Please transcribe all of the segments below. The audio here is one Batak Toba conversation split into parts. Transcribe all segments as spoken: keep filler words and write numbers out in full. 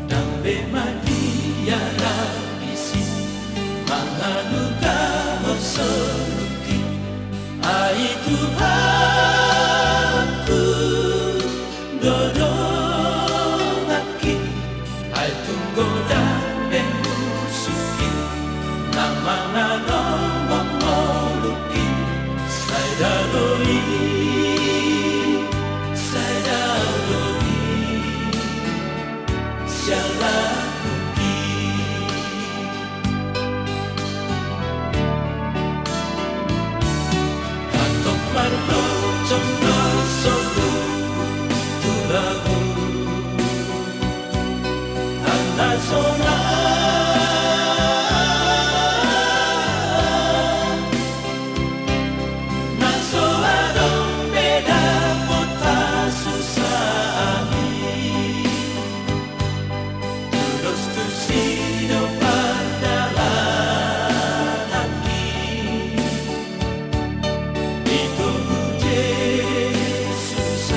Ndang be madia ra disi mangalugahon soluki, ai Tuhanku, dodongaki, ai tung godang be musuki na mangalomoloki, sai dao do i, sai dao do i, sialahuki. Hatop marlojong do soluku tu lagu, hata sonang na so adong be dapot hasusahan i. Tudos tusi do pardalanan i, i togu Jesus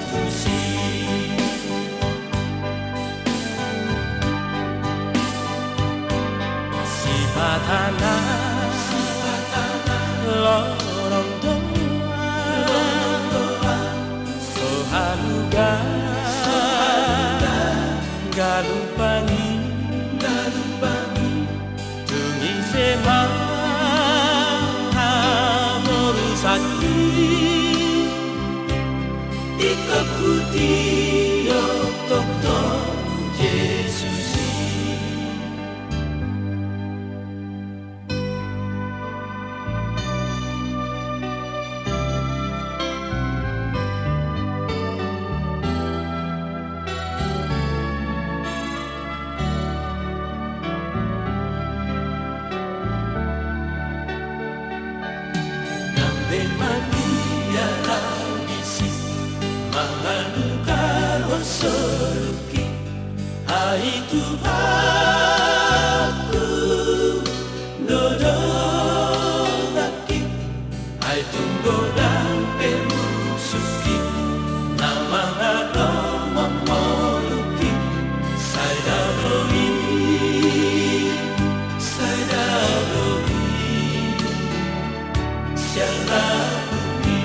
tusi. Sipata na, sipata na lolong do, lolong do. So haluga, so haluga galumbang i, galumbang i. Tung ise ma haporusaki, ingkon hutio tongtong Jesus i. Ndang be madia ra disi mangalugahon soluki, ai Tuhanku, dodongaki, ai tung godang pe musuki na mangalomoloki, sai dao do i, sai dao do i, sialahuki.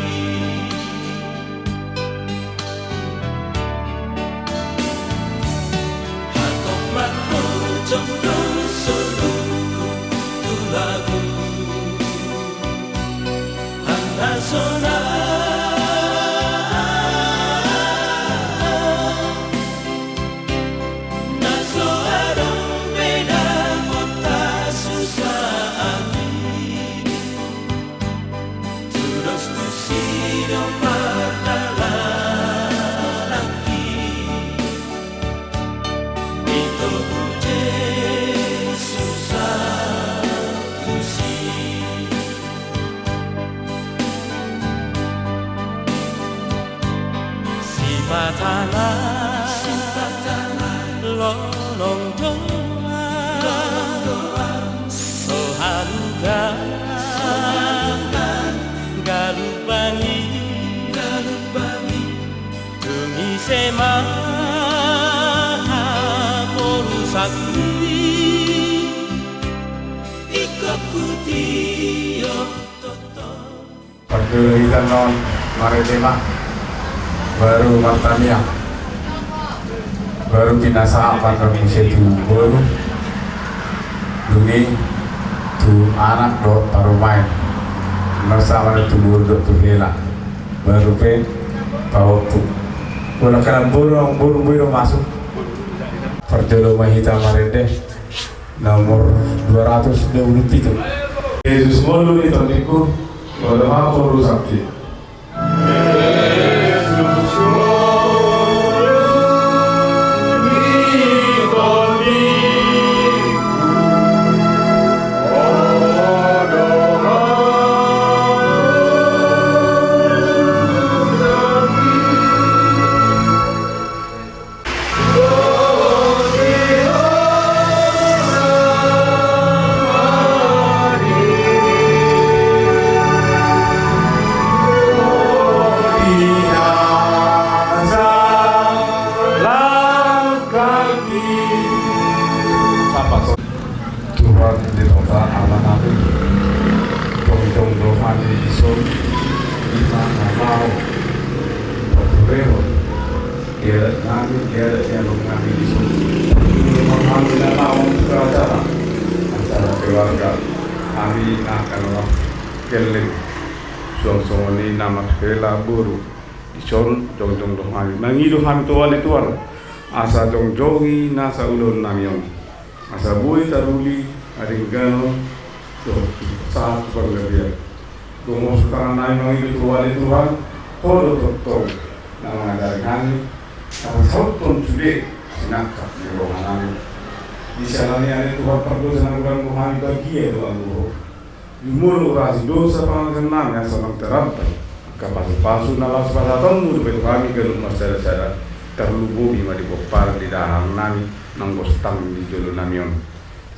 Hatop marlojong do soluku tu lagu, hata sonang na so adong be dapot hasusahan i. Tudos tusi do pardalanan i, i togu Jesus tusi. Sipata na, sipata na lolong do, lolong do. So haluga, so haluga galumbang i, galumbang i. Tung ise ma haporusaki, ingkon hutio tongtong. Pardalanan on marende ma, baru martangiang, baru pinasahat ma muse tu boru, dung i tu anak dohot parumaen, nasa ma tu boru dohot tu hela, baru pe pahompu. Bola kanan boru, boru, boru masuk. Parjolo ma hita marende. Nomor dua ratus dua puluh pitu. Jesus ngolu ni tondingku, molo ma poru sakti. Di mana mau paturehon di adat nami, di adat ni amang nami di son. Di mana nami na mau acara, acara keluarga nami na akan gelleng. Suang songon i na marhela boru di son, jongjong do hami mangido hami tu Ho ale Tuhan, asa jongjongi nasa ulaon nami on. Asa boi taruli haringganon dohot sahat tu panggabean. Dongan sahutangan nami mangido tu Ho ale Tuhan, Ho do tongtong na mangajari hami, asa sauthon sude sinangkap ni roha nami. Di siala ni i ale Tuhan, pardosa na godang do hami, badia do anggo Ho. Jumolo urasi dosa pangalusan nami asa manang taranta angka pasupasu na laos pasahatonmu dope tu hami ganup marsadasada. Tarlumobi ma di pomparan di dahahang nami manggostang di jolo nami on.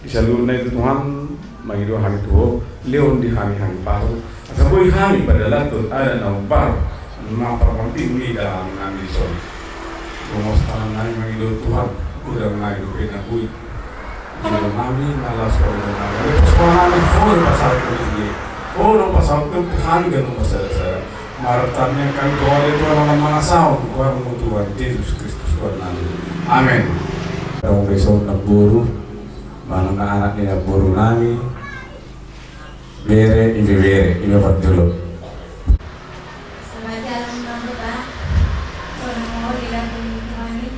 Di saluhutna i tu Tuhan, mangido hami tu Ho, lehon di hami hahipason asa boi hami padalanhon adat na hombar na parmantimu i dahahang nami di son. Gomos tangan nami mangido Tuhan, godang nai dope na boi. Jolo nami na laos pambahenan nami, ale posko nami, Ho do pasahathon i, Ho do pasahathon tu hami ganup marsadasada. Martangiang hami tu Ho ale Tuhan, ala mangasahon goarmu Tuhan Jesus Kristus Tuhan nami. Amen. Adong be son namboru manang anak ni namboru nami, bere, ibebere, ibe parjolo. Selamat jalan, Bang Kota. Sonang mau di lambung Tuhan i.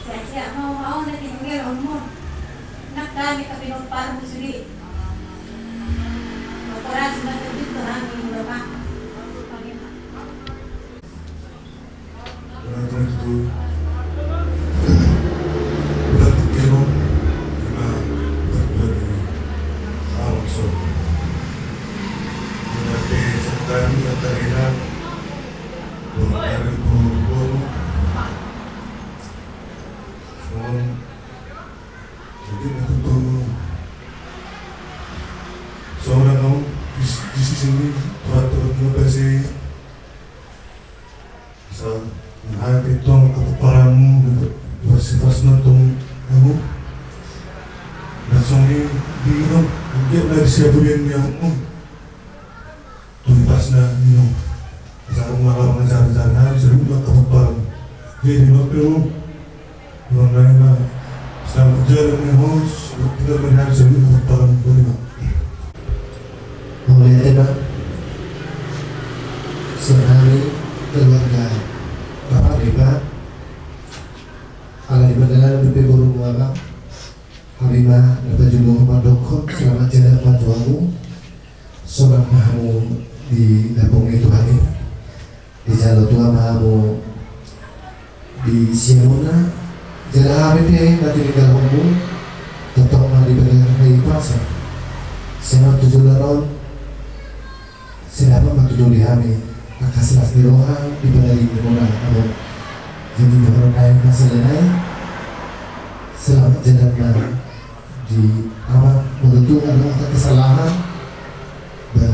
Siap-siap mau, mau nanti menggelongmu. Nak kami tapi mau parmu sudi. Mau kurang, cuma tujuh Tuhan ini, Bapak. Jadi, untuk, untuk, seorang kamu di, di sini, peraturan juga sih. Sa, na hami pe tong, kepomparanmu, gitu. Sipasna tong, kamu. Langsung di, di, no, mungkin dari siapa dia yang, hmm. Tuntasna, no. Sa, rumah lapangan cari-cari, hami, seru, nggak kepomparan. Jadi, no, pe, no. Selamat jalan ni host, kita melihat sendiri pertolongan kelima. Mauliate ma sian hami keluarga Bapak Depa, ala di pardalanan dope borumu, Abang. Hami ma na pajumur mandokhon selamat jalan ma tu hamu. Sonang ma hamu di lambung ni Tuhan i. Dijalo Tuhan ma hamu di siamunna, jala hami pe na tininggalhonmu, tongtong ma diparingot hahipason. Sian on tu joloan on, sai dapot ma tutu di hami angka las ni roha di panarimuna, Amang. Jadi, dohonon nai ma sian hami, selamat jalan ma di Amang, molo tung adong angka kesalahan, ba,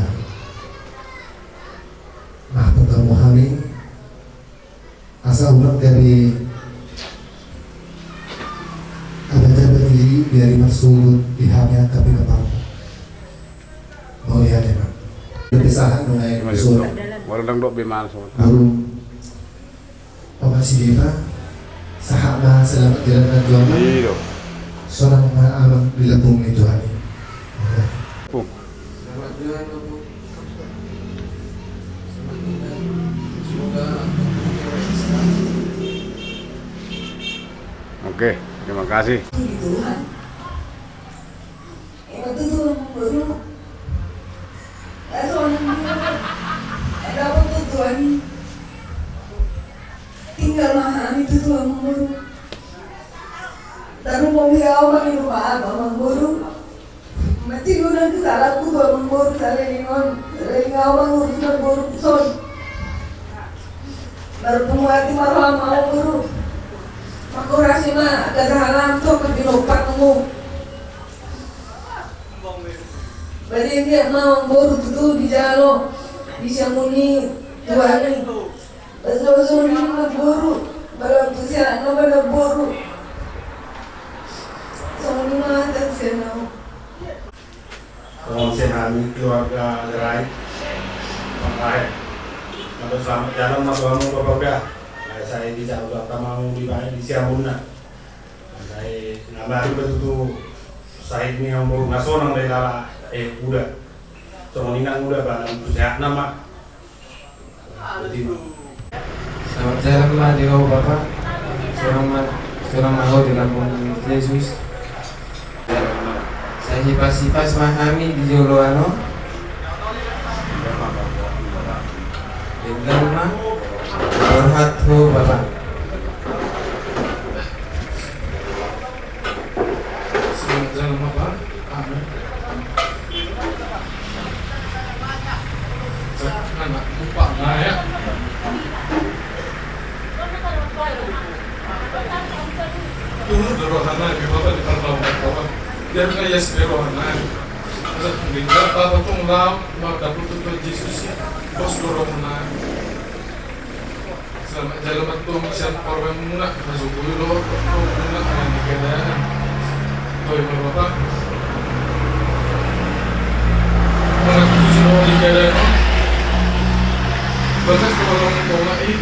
maafhon hamu hami, asa unang gabe abad-abad i di ari marsogot di hami angka pinompar. Mauliate ma. Dope sahat nunga i surat. Molo dang dok be mal so. Baru. Bapak si Depa, sahat ma selamat jalan na tu Amang. Iyo. Sonang ma Amang di lambung ni Tuhan i. Pung. Oke, terima kasih. Tuhan. Emang tutu amangboru. Lalu amangboru. Ada apa tutu ani? Tinggal ma hami tutu amangboru. Tarumobi au mangido maaf amangboru. Mati guna tu salahku tu amangboru, saleleng on. Saleleng au mangurus amangboru tu son. Baru pumuati ma roham amangboru. Mangkorasi ma angka sahalaham tu angka pinompar mu. Badia ma amangboru tutu dijalo di siamun ni Tuhan i. Badia songon i ma boru, badia tu sian na ma boru. Songon i ma hata sian au. Songon sian hami keluarga Gerai. Baen. Molo selamat jalan ma tu hamu Bapak Uda. Baen, sai di jauh tu tamamu di baen di siamunna. Sai nama tu betutu sai ni hamu na sonang di lala, eh, Uda. Songon i nang Uda baen tu sehat nama. Selamat jalan ma di ho Bapa. Sonang ma, sonang ma ho di lambung ni Jesus. Sai hipas-hipas ma hami di joloan on. Denggan ma borhat ho Bapa. Selamat jalan ma Bapa. Amin. Sa-, anak, lupa, nah, ya. Tunggu dulu, Hana, di Bapa di Parlau, Bapa. Biar kaya sendiri, Hana. Masa tinggal Bapa tunggu, mau dapur tuh Jesus ya. Bos dulu, Hana. Selamat jalan ma tu hamu sian parumaenmuna, na so boi dohot rohamuna di gadang. Toe ma Bapa. Mangantusi dohot di gadang. Bagas dohot rohamuna i.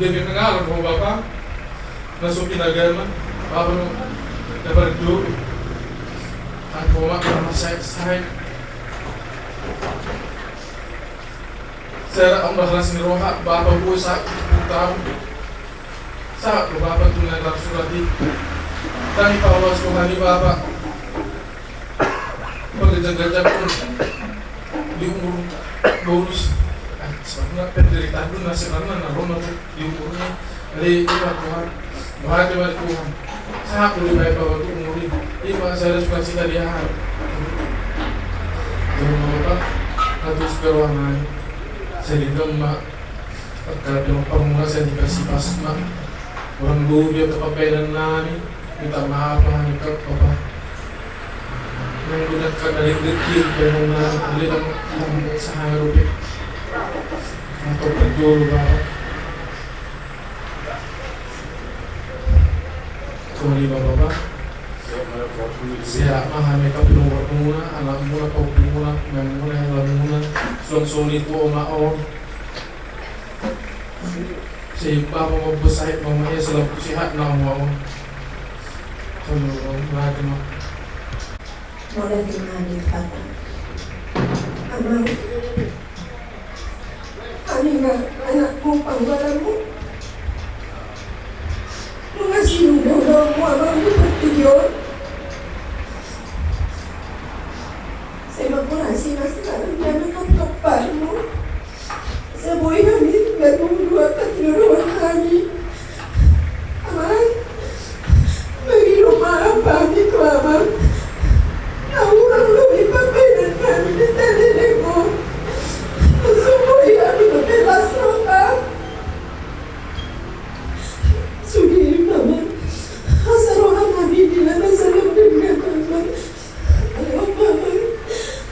Dia pengaruh dohot Bapa. Na so pinagama. Bapa no. Dapat itu. Aku ma, Bapa, saya, saya. Sera on balas ni roha Bapa, boi sahat tu taon. Sahat do Bapa tu na tarsurat i. Ndang dipaluas Tuhan i Bapa. Pagajak-gajak pun di umur bonus. Ah, sebenarnya penderitaan pun masih karena na rona tu. Di umurna, jadi ima Tuhan, bahat ima di Tuhan. Sahat do dibaen Bapa tu umur i. Ima sada sukacita di aha. Jadi Bapa, na tu sekarang. Sai denggan ma. Angka pinompar muna sai dipasipas ma. Hurang lobi angka pambaenan nami. Minta maaf ma hami Bapa. Nang godang angka na denggan i pinompar nami. Ndang, ndang sahana dope. Antong parjolo Bapa. Songon i ma Bapa. Sehat ma hami angka pinompar muna, anak muna, pahompu muna, pemain muna, hela muna. Suang songon i tu oma on. Sai Bapa ma bos sahat ma, ma ia selalu sehat na oma on. Songon i ma. Mauliate ma di Tuhanta. Amang. Hami ma anakmu, panggoaranmu. Nunga sinung do ulaonmu Amang di portibi on. Sai mangkorasi ma selalu damang haporseaonmu. Sai boi hami, baru dua tadi dohot hami. Amang, mangido maaf hami tu Amang. Na hurang lobi pambaenan hami di saleleng on. Na so boi hami mambaen las roha. Sude Amang, asa roha hami di na saleleng on Amang. Ayo Amang,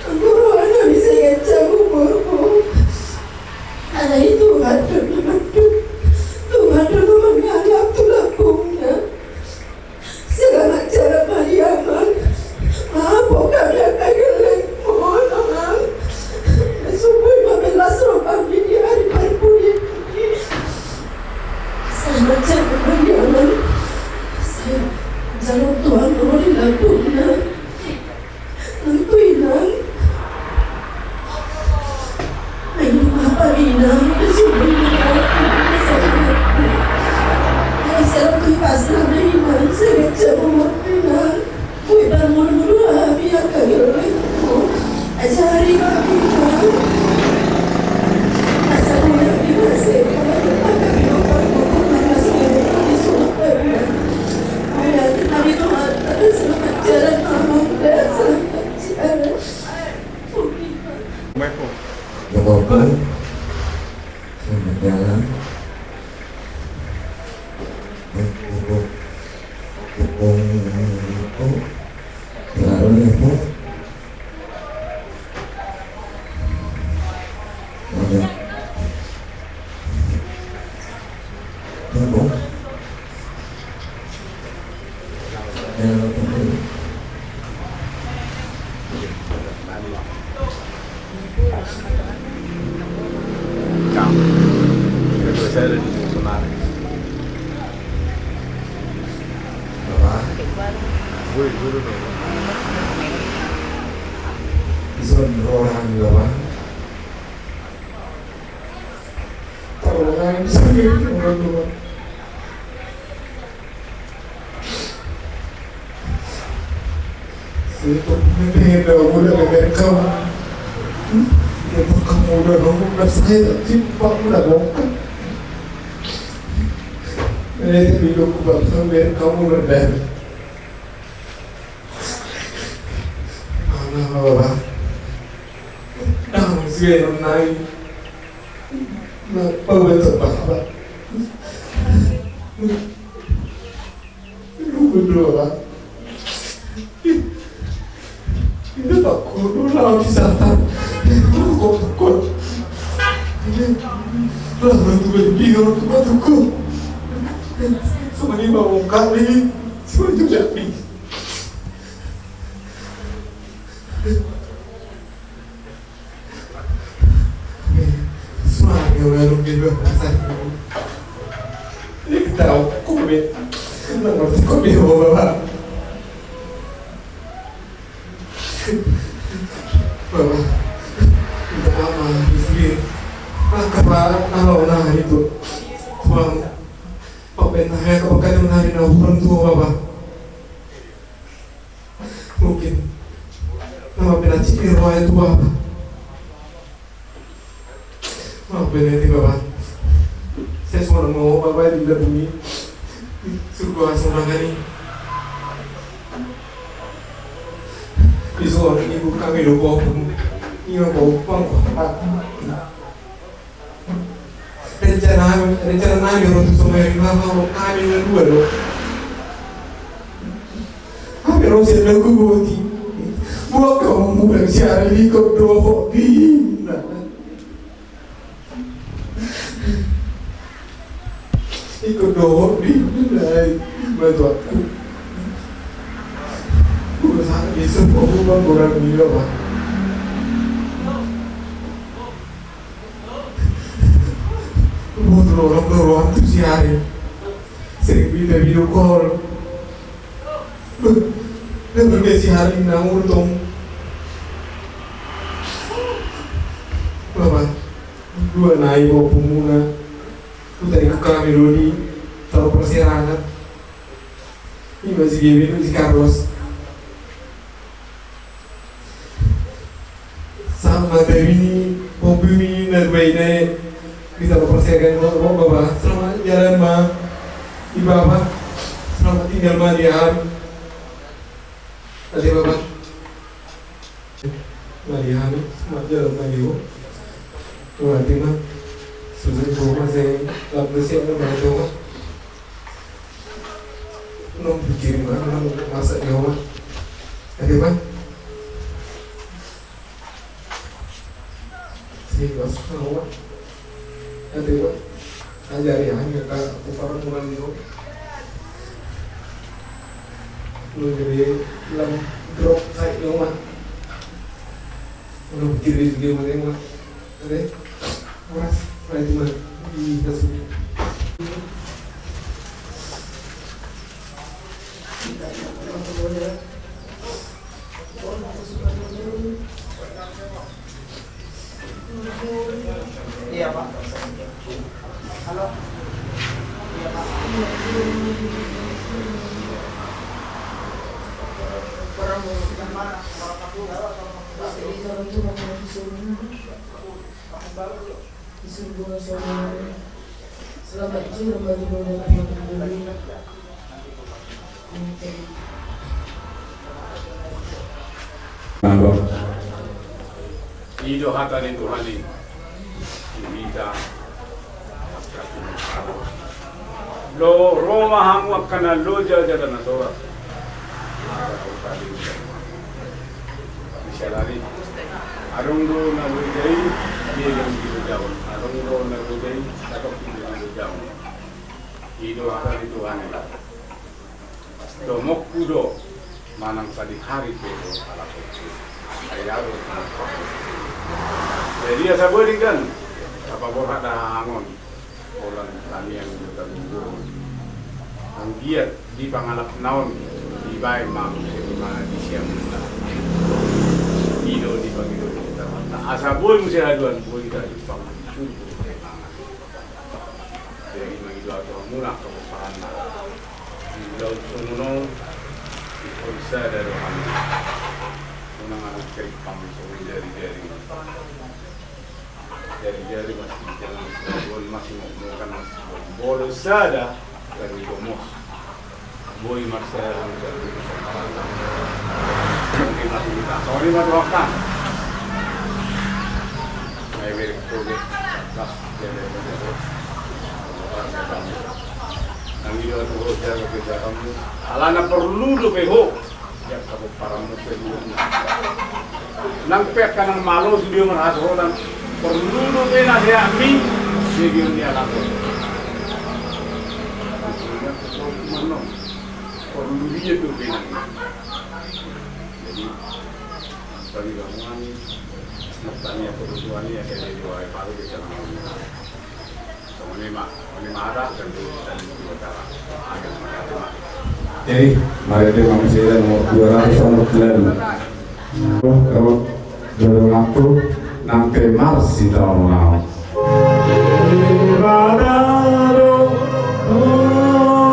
anggo roha nami sai ganjang umurmu. Alai Tuhan do na mandok, Tuhan do na manggalap tu lambungna. Selamat jalan ma di Amang. Maaf hami angka gellengmu Amang. Na so boi mambaen las roha hami di ari parpudi i. Selamat jalan ma di Amang. Sai jalo Tuhan do di lambungna. Nang tu inang. Ai, apa inang? Sudah inang. Ai, serap tu pas nama inang. Saya coba inang. Kui bar mulu-mulu biar kagak. Ajari kami inang. Asa punya inang sehat. Maka biar kami inang. Kami Tuhan, tapi selamat jalan, Amang. Selamat jalan. Jokowi, selamat jalan. Lalu ya, Bu. Ada. Tunggu. Ada tunggu. Saya ada di Semarang. Bapak. Gue dulu dong. Ison rohani, Bapak. Tolong aja, saya orang tua. Itu pengen dah, udah dengar kamu. Hmm? Itu kamu udah nunggu, udah saya tak cinta, udah bongkar. Ini itu hidup, Bapak, biar kamu udah dari. Mana, Bapak? Nang sih, nang. Nah, Bapak, Bapak. Lu berdua, Pak. Ini tak kudu lah, bisa tak. Ini kok takut. Ini lah, orang tua ini, orang tua tuku. Sama ini mau kali, sama juga nih. Suara orang di luar pasar. Ini ketawa, kok beda? Kenapa sih kok dia bawa bapak? Bapak, minta maaf, Rizky. Angka, Pak, kalau nah itu. Tuang, Pak, benar ya, kalau kalian hari nah, orang tua, Bapak. Mungkin nama penacik di roa itu apa? Maaf, benar ini, Bapak. Saya semua mau Bapak di dalam bumi. Surga asal ini. Di soal ibu kami do bopung. Iya, bopung, Bapak. Rencana, rencana nami ro tu songon i, ma, ma, kami na dua do. Hami ro sian na guboti. Buat kamu muda siari ikut dohot di. Ikut dohot di. Batu aku. Udah sangat bisa, aku bang orang gila, Pak. Buat lo orang doang tu siari. Sering bida video call. Dengan dia siari nang urutong. Bapak, dua nai bopung muna. Utai kami dodi, taruh perserangan. Ima si Gebe, si Carlos. Sama tadi ni, mobil ni, na dua ini, bisa lo persiakan, lo, lo, Bapak. Selamat jalan, Ma. Di Bapak. Selamat tinggal, Ma, di hari. Tadi, Bapak. Mari, anu, selamat jalan, mari, Bu. Berarti, Ma, sudah di rumah saya, lap bersih, ada bantu, Ma. Nung pikirin, Ma, nung masak di rumah. Oke, Ma. Sini, Mas, rumah. Nanti gua ajari hanya ka kupar mulai dulu. Lu jadi lam drop side dong, Mak. Lu jadi juga, Mak, ya, Mak. Oke. Mas, mulai dulu. Di kasih. Iya, Pak. Halo. Iya, Pak. Selamat jalan bagi roda Tuhan. I do hata ni Tuhan i. Hita. Lo, ro ma hamu angka na loja jala na sorat. Misalari. Adong do na loja i, dia yang dilojaon. Adong do na loja i, adong di lojaon. I do hata ni Tuhan i. Dohononku do, manang sadihari pe do halak on. Ai adong. Jadi asa boleh kan? Tapaborhat da hahangon, holan tangiang do tagogo. Anggiat di pangalapna on dibaen ma muse di ma di siamunta. I do di pangido ni Tuhanta, asa boi muse haduan, boi gabe pangan sumbu. Jadi mangido tu hamuna angka pomparanna. Di laut songon on, di porsada do hami. Unang anak kerimpang songon jari-jari. Jari-jari masih jalan, masih mokmokan, masih bolos sada, dari gomos. Boi marsaya hami dari pomparanna. Mungkin masih kita. Songon i ma tu hami. Ngai berek toge. Pas, jadi, jadi. Nang i do tu ho, jaga kesehatanmu. Alana porlu dope ho. Ia, kapomparanmu seluruhna. Nang pe angka na malo sude marhasohotan, porlu dope nasehatmi, segion ni alako. Porlu dia dope nang. Jadi, bagi bangunan, nang tani atau kebutuhan ni, ya, jadi dua hari paru kita nang. Jadi, marende ma muse da nomor dua ratus, nomor delapan. Nomor dua ratus, nang pe marsitaonon. Debata do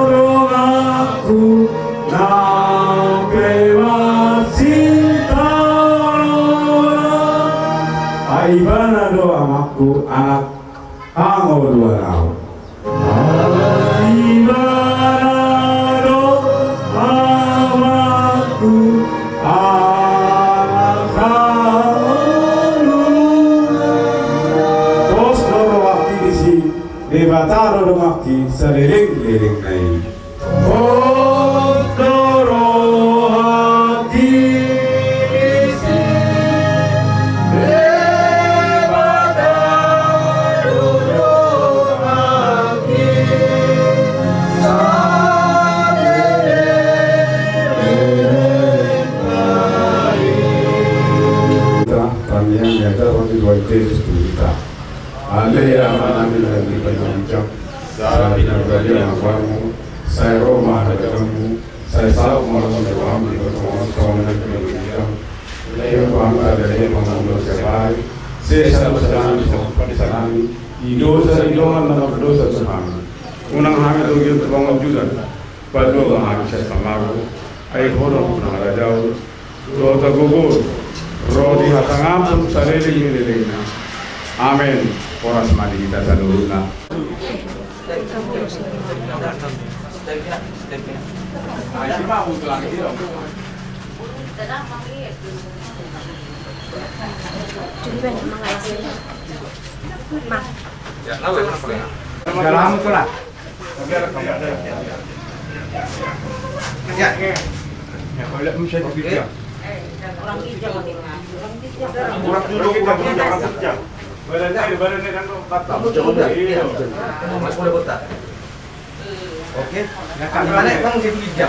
donganku, nang pe marsitaonon. Ai Ibana do amangku, anak pangodoan ahu. Ibana do amangku, anak pangodoan. Pos do rohangki disi, Debata do donganki saleleng-lelengna i. Pos do rohangki disi, Debata do donganki saleleng-lelengna i. Tangiang ni ajar on di luar Jesus tu hita. Ale Amanami na di banua ginjang, sai pinarbadia ma goarmu, sai ro ma harajaonmu, sai saut ma lomo ni roham di banua on songon na di banua ginjang. Lehon ma tu hami sadari on hangoluan siapari, sesa ma dosanami songon panesanami di dosa ni dongan na mardosa tu hami. Unang hami togihon tu pangunjunan, palua ma hami sian pangalo, ai Ho do na mangarajaon, dohot hagogoon, ro di hatangampon saleleng ni lelengna. Amen. Horas ma di hita saluhutna. Dalam tu lah. Ya. Ya, kalau bisa dibilang. Kurang hijau, kurang hijau. Kurang hijau, kurang hijau. Badannya, badannya kan batal. Coba, iya. Mas, boleh botak. Oke. Nah, kan mana, Bang, jadi hijau.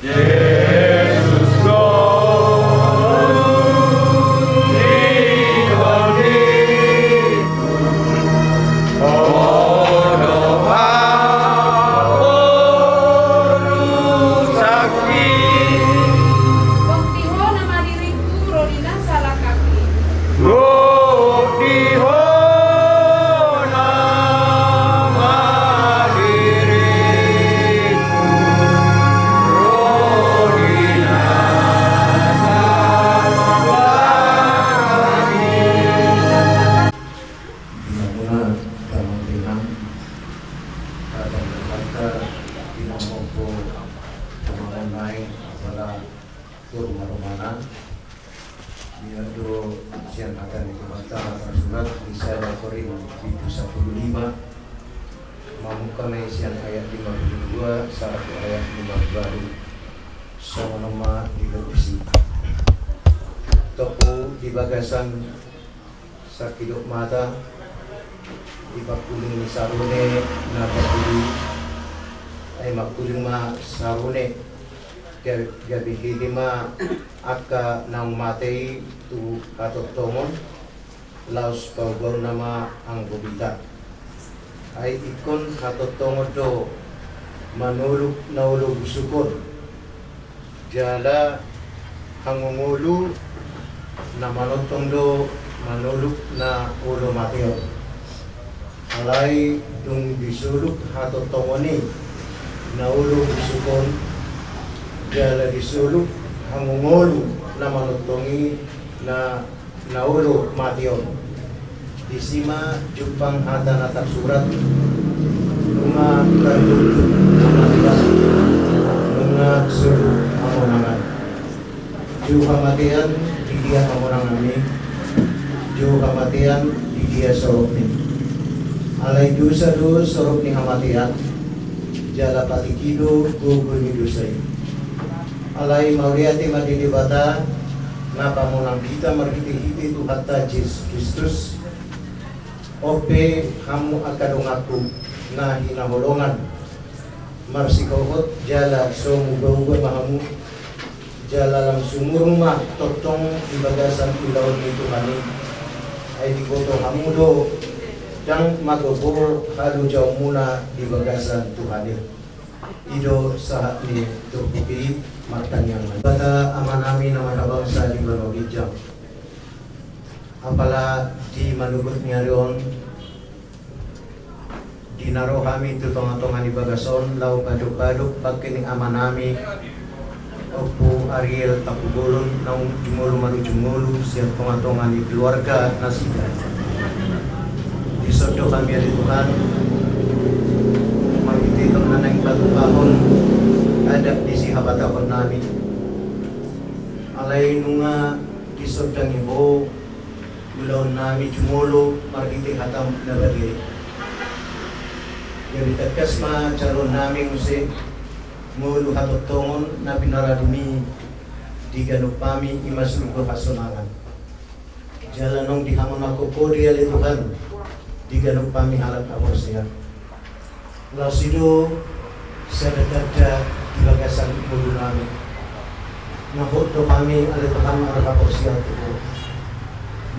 Jesus Guru, di tondiku, Ho do haporusangki. Boti Ho nama diriku, ro di na salangkangki. Ro di Ho nama diriku, ro di na salangkangki. Di hamuna damang dainang, hata ni Tuhanta, di na mamompo damang on nai, apala tor marumana. Ia do sian hata ni Tuhanta na tarsurat di sada Korint pitu sampulu lima, mamungka ma i sian ayat lima pulu dua sahat tu ayat lima pulu ualu. Songon on ma didok disi. Tongku di bagasan sangkidop mata, di pangkuling ni sarune na tapudi, ai mangkuling ma sarune. Ga-, gabe hehe ma angka naung mate i tu hatongtongon, laos paubaonna ma anggo hita. Ai ingkon hatongtongon do manoluk na olo busuk on, jala hangoluolu na manongtong do manoluk na olo mate on. Alai dung disoluk hatongtongon i na olo busuk on, jala disoluk hangoluolu na manongtong i na, na olo mate on, disi ma jumpang hata na tarsurat: Nunga tartutup hamatean, nunga soluk hamonangan. Jo hamatean, di dia hamonanganmi? Jo hamatean, di dia soropmi? Alai dosa do sorop ni hamatean, jala patik i do gogo ni dosa i. Alai mauliate ma di Debata, na pamonang hita marhitehite Tuhanta Jesus Kristus. On pe hamu angka donganku na hinaholongan, marsihohot jala so mubauba ma hamu, jala lam sumurung ma tongtong di bagasan ulaon ni Tuhan i. Ai diboto hamu do, ndang magogo halojaonmuna di bagasan Tuhan i. I do sahat ni turpuk i. Martangiang ma hita. Debata Amanami na marhabangsa di banua ginjang, apala di manogot ni ari on, di na ro hami tu tongatonga ni bagas on laho padopadop bangke ni amanami Ompu Ariel Tampubolon naung jumolo marujung ngolu sian tongatonga ni keluarga nasida. Dison do hami ale Tuhan, marhitehon na naeng patupahon adat ni sihabatahonnami. Alai nunga disondang i Ho ulaonnami jumolo marhite hataM na badia i. Gabe tangkas ma jaloonnami muse ngolu hatongtongon na pinaradumMi di ganup hami, i ma surgo hasonangan. Jala naung dihamonangkon Ho do i ale Tuhan di ganup hami halak na porsea. Laos i do sada tanda di bagasan ngolunami. Na hot do hami ale Tuhan marhaporseaon tu Ho,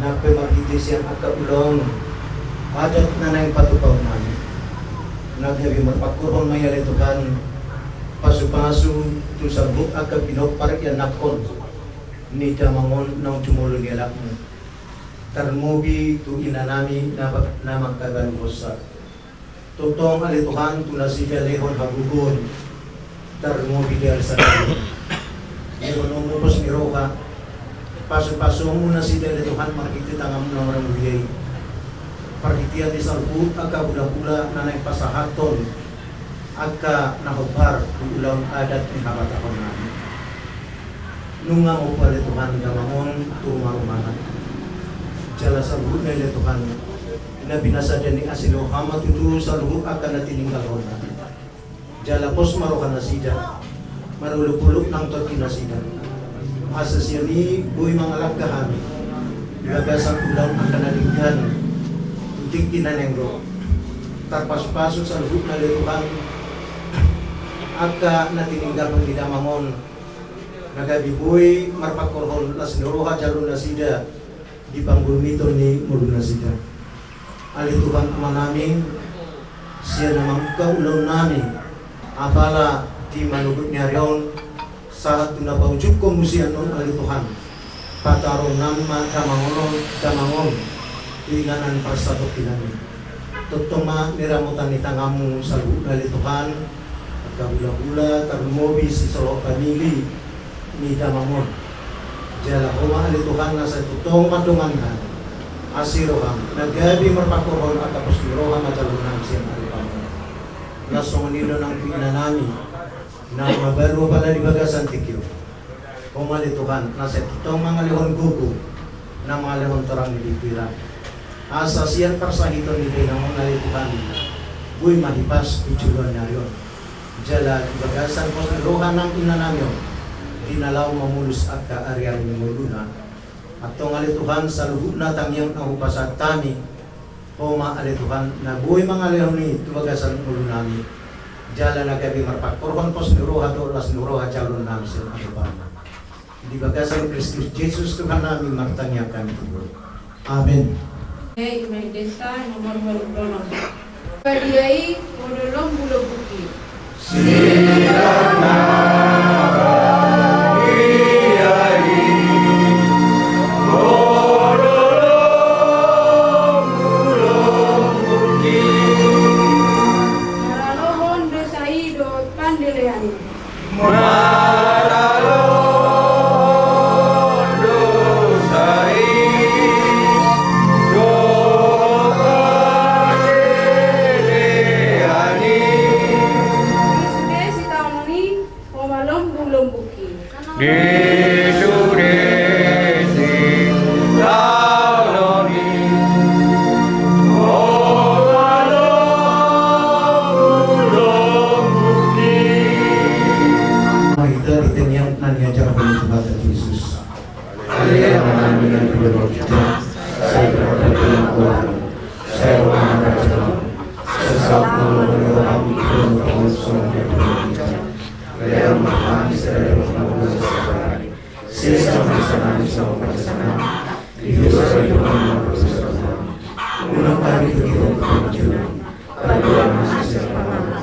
nang pe marhite sian angka ulaon adat na naeng patupahonnami. Na gabe marpangkorhon ma i ale Tuhan pasupasu tu saluhut angka pinompar ianakhon ni damang on naung jumolo ni anakMu. Tarlumobi tu inanami na, na mangkabalu hosa. Tongtong ale Tuhan tu nasida lehon hagogoon, tarlumobi di ari sadari on. LehononMu pos ni roha, pasupasuonMu nasida ale Tuhan marhite tanganMu na marmulia i. Parhitean ni saluhut angka hulahula na naeng pasahathon angka na hombar tu ulaon adat ni habatahonnami. Nunga mompu ale Tuhan damang on tu rumarumana. Jala saluhutna ale Tuhan, na pinasada ni asi ni rohaM ma tutu saluhut angka na tininggalhonna. Jala pos ma rohanasida, marolopolop nang tondinasida. Asa sian i boi mangalangka hami di bagasan ulaon angka na denggan tu tingki na naeng ro. Tarpasupasu saluhutna ale Tuhan angka na tininggalhon ni damang on, na gabe boi marpangkorhon las ni roha jaloonnasida di panggulmiton ni ngolunasida. Ale Tuhan Amanami, sian na mangungka ulaonnami, apala di manogot ni ari on, sahat tu na paujungkonMu sian on ale Tuhan, pataruonnami ma damang on, damang on tu inganan parsatongkinanmi. Tongtong ma niramotan ni tanganMu saluhutna ale Tuhan, angka hulahula tarlumobi sisolhot famili ni damang on. Jala Ho ma ale Tuhan na sai tongtong mandongani hami. Asi rohaM na gabe marpangkorhon angka pos ni roha ma jaloonnami sian ari on. Na songon i do nang tu inanami na mabalu apala di bagasan tingki on. Ho ma ale Tuhan na sai tongtong mangalehon gogo, na mangalehon torang ni pikiran. Asa sian parsahiton ni damang on ale Tuhan, boi ma hipas tu joloan ni ari on. Jala di bagasan pos ni roha nang inanami on, di na laho mamolus angka ariari ni ngoluna. Antong ale Tuhan saluhutna tangiang na hupasahat hami, Ho ma ale Tuhan na boi mangalehon i tu bagasan ngolunami. Jala na gabe marpangkorhon pos ni roha dohot las ni roha jaloon nami sian adopanMu. Di bagasan Kristus Jesus Tuhan nami martangiang hami tutu. Amen. Hei, ima endenta nomor walu pulu onom. Badia i, modolom bulombuki. Sirang na badia i, modolom bulombuki. Maralohon dosa i dohot pandelean i. Maralohon dosa i dohot pandelean i. Di sude sitaonon i, ho ma lombu-lombuki. Di sude sitaonon i, ho ma lombu-lombuki. Hita di tangiang na niajarhon ni Tuhanta Jesus. Ale Ama nami na di banua hita, sai pinarbadia ma goarMu, sai ro ma harajaonMu, sai saut ma lomo ni rohaM di banua tonga on songon na di banua hita. Lehon ma tu hami sadari on hangoluan sadari. Sesa ma dosanami songon panesanami di dosa ni donganami na mardosa tu hami. Unang tama hami tu pangunjunan, tapi tangihon ma hami sian pangago.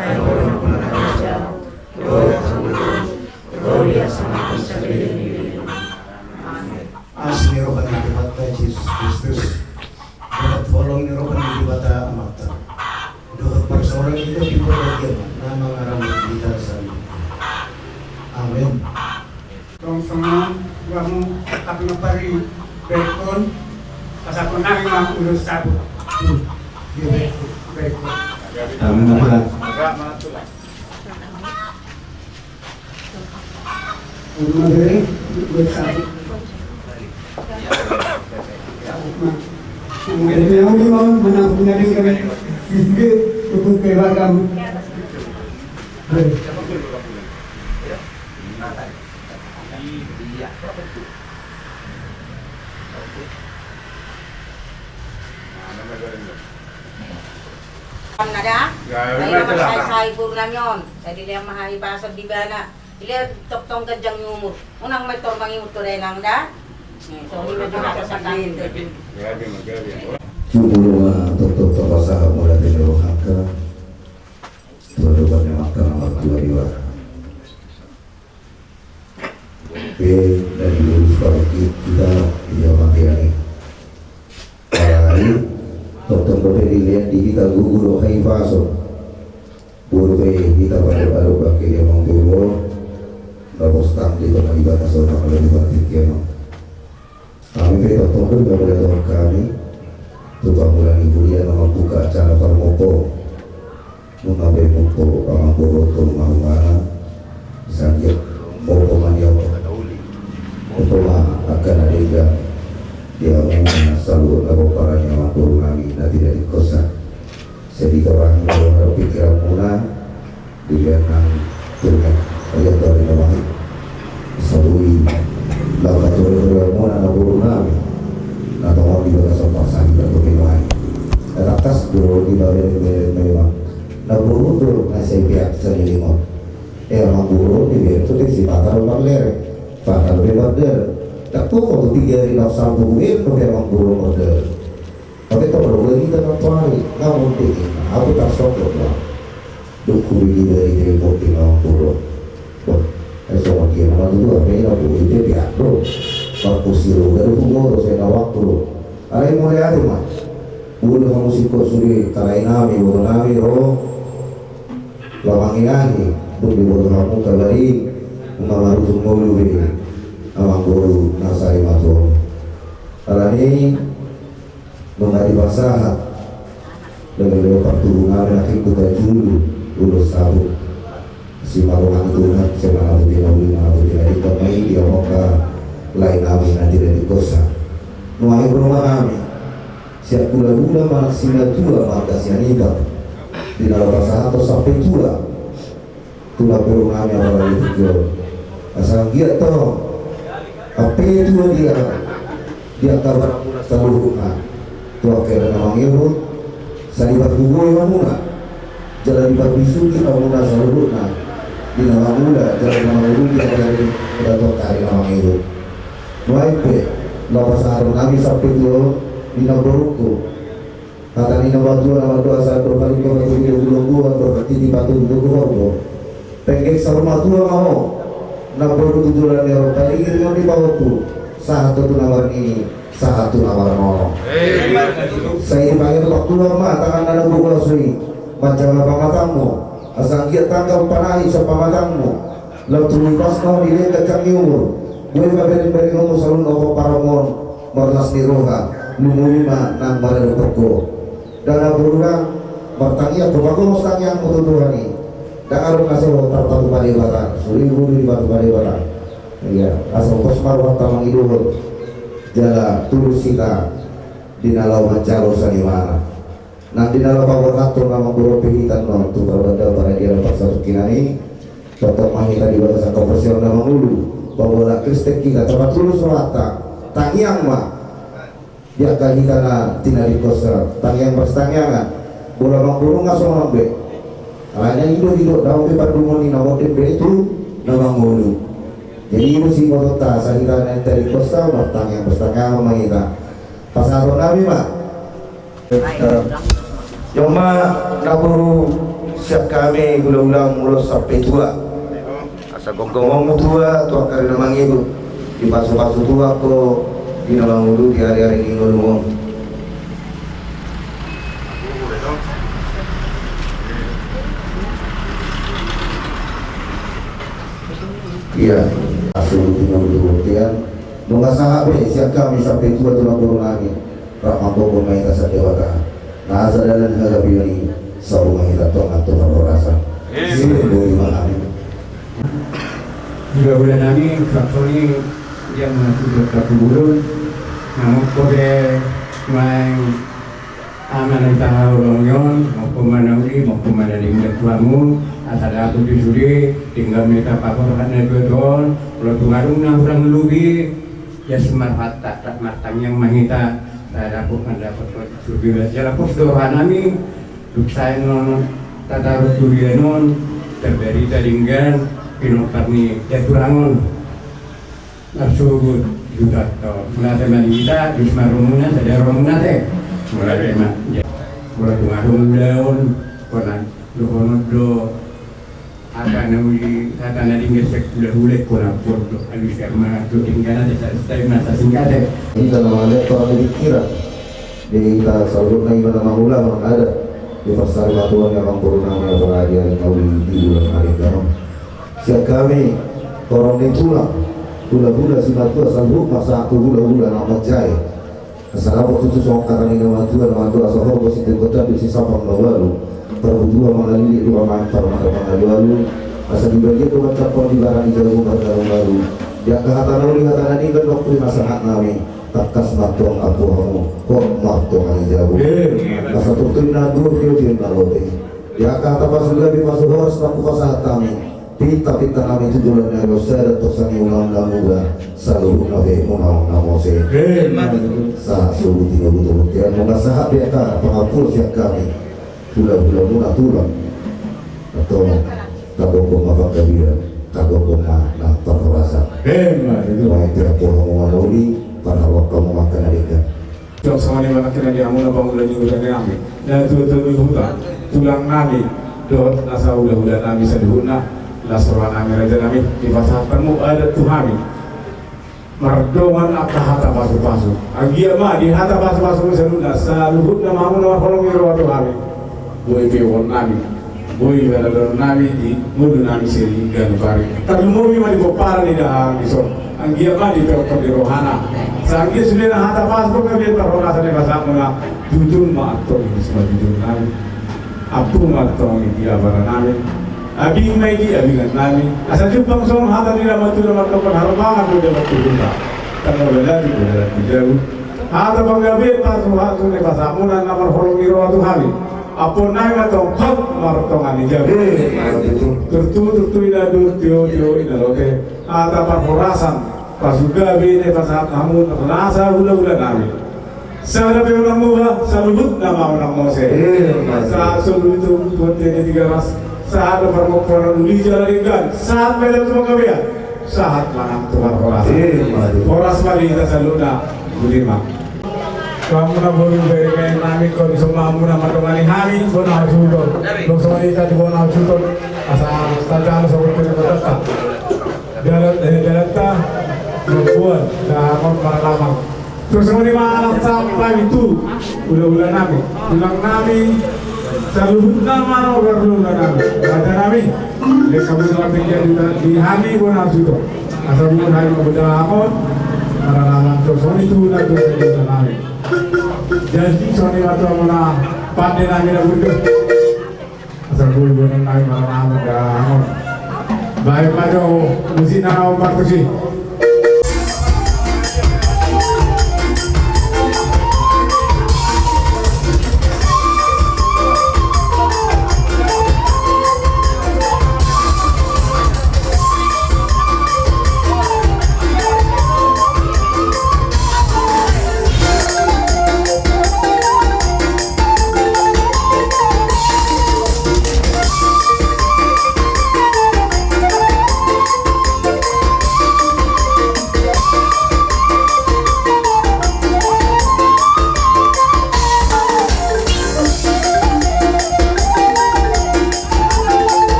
Ai Ho do nampuna harajaon, dohot hagogoon, dohot hangoluan saleleng ni leleng. Amen. Asi ni roha ni Tuhanta Jesus Kristus, dohot holong ni roha ni Debata Amanta, dohot parsaoran ni Tondi Porbadia ma na mangaramoti hita saluhutna. Amen. Tong songon i hamu, tapi mapari baikon, pasahathon nami ma ulos sabut. Dia baikon, baikon. Amen. Amen. Nada, ai nama sai-sai boru nami on, jadi dia maha ibason di bana. Ile tongtong ganjang ni umur. Unang ma tor mangihut tu dainang da. Ni, so, ni ma jolo pasahathon. Jumolo ma tongtong tapasahat mauliate ni rohanta tu adopan ni Amanta na martua Debata. Pe na diurusi parungkit hita di adopan ni Alai tongtong dope dilehon di hita gogo dohot hahipason. Boi dope hita padopadop bangke di amangboru on, na pos tang di tonga ni batas on, na molo di partingkian on. Hami pe tongtong do mauliate hami tu pangula ni huria na mambuka acara parmompo. Nunga be mompo amangboru on tu rumah-rumahna, sanggiat mompo ma nian on. Mompo ma angka na denggan di hamuna saluhutna pomparan ni amangboru nami na tinggal di kosa. Sai ditorang do haru pikiranmuna, dilehon nang tung, ayat dari nami. Sabui laho pature-ture hamuna na boru nami na tongon di bagasan parsahit atau minuai. Na tangkas do dibabereng-bereng memang na boru do na sai peak saleleng on. Eh, amangboru on dibereng tu tung sipata do marlereng, pata do pe mardalan. Ndang poho tu tiga ari na sampulu bereng dope amangboru on mardalan. Tapi tong do bagi tengah pari, namun tinggi na aku tarsongkot lah. Dukku bini dari telepon di amangboru on. Wah, ai songon dia nama tu apa ini aku itu dia do. Waktu si roda tu guru saya na waktu do. Alai mauliate ma. Boi do hamu singkop sude, tarai nami, boru nami ro. Lamang i ahi, dung diboto hamu kabari, nunga marujung molo be amangboru na sari matuo. Alani nunga dipasahat leleng partubu nami na himputa julu ulos sabut. Simaruhang Tuhan, simangaputi na uli, mangaputi na denggan ma i di hamu angka lae nami na tinggal di kosa. Nuaeng ro ma hami sian hula-hula manang simatua marga Sianipar, di na laho pasahathon sampe tua tu namboru nami apala di tingki on. Asa anggiat tong ampe tua dia, di angka barang muna saluhutna, tu angka na mangihut, sai dipargogoi hamuna. Jala diparbisu di hamuna saluhutna di na mangula jala di na mangulu di ari-ari, di na mangihut. Nuaeng pe, laho pasahaton nami sampe tu ho di namborungku. Hata ni na matua na mandok: Asa andor palingkon ma tugu-tugu lombu, andor titi patugu-tugu horbo. Penggeng saur matua ma ho, namboru tu joloan ni ari on, palingiringon ni pahompu, sahat tu na marnini, sahat tu na marnono. Sai dipangido Tuhan ma tangan na naeng boasa i manjama pamatangmu, asa anggiat tanggal panahi sian pamatangmu, laho tu ipasna ho di leleng ganjang ni umur, boi pabereng-berengonmu saluhutna pomparanmon, marlas ni roha, lumobi ma nang maradophon ho. Dang na boru dang, martangiang ho, pagomos tangiangmu tu Tuhan i. Dang adong na so tarpatupa Debata, so diboto i dipatupa Debata. Ia, asa pos ma rohanta mangidohon, jala tulus hita di na laho manjalo sian Ibana. Nang di na laho paborhathon na manggohi pe hita annon tu paradaton paradianan parsatongkinan i, tongtong ma hita di bagasan haporseaon na mangolu, paboa halak Kristen hita, tapatulus rohanta, tangiang ma. Di angka hita na tinadingkonsa, tangiang parsitangiangan, bola manggunung nga songon on be. Alana i do didok, dao be pandungoni na monding be tu na mangolu. Jadi i do sibotonta, asa hita na tinadingkonsa martangiang parsitangiangan ma hita. Pasahaton nami ma. Ia ma, naboru, sian hami hula-hulam ulos sampe tua. Asa gomgomonmu tua tu angka ari na mangihut, dipasu-pasu Tuhan ho di na mangolu di ari-ari ni ngolum on. Ia, asa di na mangolu tian, nunga sahat be sian hami sampe tua tu naboru nami. Rap mamboan ma hita sian Debata. Na asa dalan hagabeon i, saur ma hita tongan tu parhorasan. Amin. Sibuk boi ma hami. Hula-hula nami, songon i, ia ma tutu tapuburon. Namun kode main aman ita haulongion, maupun mana uli, maupun mana di mula tuamu, asa dapot di sude, tinggal minta pakorhan na dua ton, kalau tungarung na hurang lubi, ia sumarhat tak, tak martangiang ma hita, Sadapot mandapot tu jala pos do roha nami, dung sae non tataruk tu dia non, terbarita denggan pinompar ni Tulang on. Marsogot juta to. Mauliate ma di hita, dung marumuna, sada rumuna te. Mauliate ma. Molo dung adong ulaon, kona dohonon do. Hata na uli, hata na denggan sian hula-hula, ingkon na porduk, alus i ma tu denggan ate, sa-, sa-, na sasingkat i. Hita na mangalean torang ni pikiran. Di hita saluhutna ima na mangula, mangadat. Di parsarimatua ni amangboru nami, apalagi ari na uli di bulan ari na on. Sian hami, torang ni tulang, hula-hula simatua saluhut ma sahat tu hula-hula na manjae. Asa dapot tutu songon hata ni na matua na mandok: Asa horbo sitio gondang, sisapang na ualu, parbutua mangalilik, lupa mampar mata mangalualu, asa dibagian do mancampur di barang ni jabu margalu-galu. Di angka hata na uli, hata na denggan, nongkuri ma sahat nami, tangkas ma antong ampu hamu, hot ma antong ani jabu. Asa turtu ninna anduhur, tio-tio ninna lote. Di angka hata pasu gabe, pasu horas na hupasahat hami, pinta-pinta nami tu joloan ni ari on, sada tong sangihut na muna, saluhutna pe muna na mose. Sahat suhut i na butuh buktian, nunga sahat be angka pangampuon sian hami, hula-hula muna tulang. Antong, tagomgom ma panggabean, tagomgom ma nang parhorasan. Ima tutu. Mauliate ma di hamu na uli, parharoan hamu ma angka na denggan. Jok songon i ma nangkin di hamu na pangula ni huta nami, na tua-tua ni huta, tulang nami, dohot nasa hula-hula nami saluhutna, las roha nami raja nami, dipasahat hamu adat tu hami. Mardongan angka hata pasu-pasu. Anggiat ma di hata pasu-pasu saluhutna, saluhutna ma hamu na marholong ni roha tu hami. Boi pe uhon nami, boi pandohan nami di ngolu nami siganup ari. Tarlumobi ma di pomparan ni dahahang dison. Anggiat ma dipeophon di rohana. Sai anggiat sude na hata pasu gabe parhorasan ni pasahatmuna. Jujur ma antong i, jujur nami. Ampu ma antong i di abara nami. Abing ma i di abingan nami. Asa jumpang songon hata ni na matua na mandok: Harupangan do dalan tu huta, tangga baladu do dalan tu jabu. Hata panggabean pasu-pasu ni pasahatmuna na marholong ni roha tu hami. Ampuon nami ma antong hot martonga ni jabu. Turtu, turtu ninna anduhur, tio, tio ninna lote. Hata parhorasan, pasu gabe na hupasahat hamu, nasa hula-hula nami. Sada pe unang muba, saluhutna ma unang mose. Sahat solu ni togu tu bontean ni Tigaras, sahat do parmomponan uli jala denggan, sahat ma di hita tu panggabean, sahat ma nang tu parhorasan. Horas ma di hita saluhutna. Uli ma. Hamu na boru, bere nami, hamu na mandongani hami, bona hasuhuton. Dohot songon i hita tu bona hasuhuton, asa tajalo songon i tu hita. Dalan, eh, dalanta mamboan, da, marhaha-maha. Suang songon i ma anak sampang tu hula-hula nami, tulang nami, saluhutna ma na parhula-hula nami, raja nami. Lek hamu na martingki di hami bona hasuhuton, asa buat hami mamboan, marhaha-maha, suang songon i tu na tu hula-hula nami. Jadi songon i ma tu hamu na pande nami na burju. Asa boi bonan nami marhaha-maha da annon. Baen ma jo musik na naung partusi.